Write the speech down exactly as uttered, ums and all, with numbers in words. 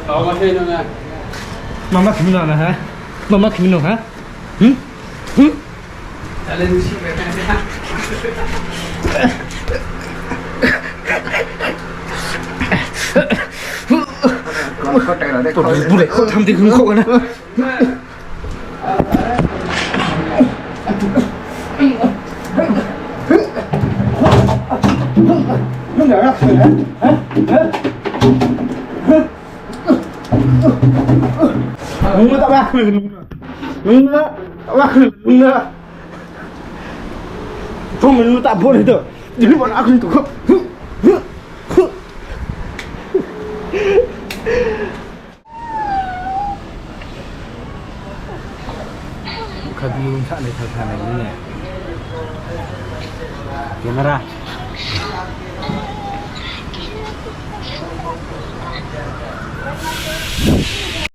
Mama khimi no na ha? Mama khimi no ha? Hmm? Hmm? Bulai kho tham di hung kho na. Nung ma ta ba khna nung na. Nung ma ta ba khna nung na. Phone nung ta bo ni to. Ini bon akhna to. Kha di sa nai tha tha nai ni. Camera.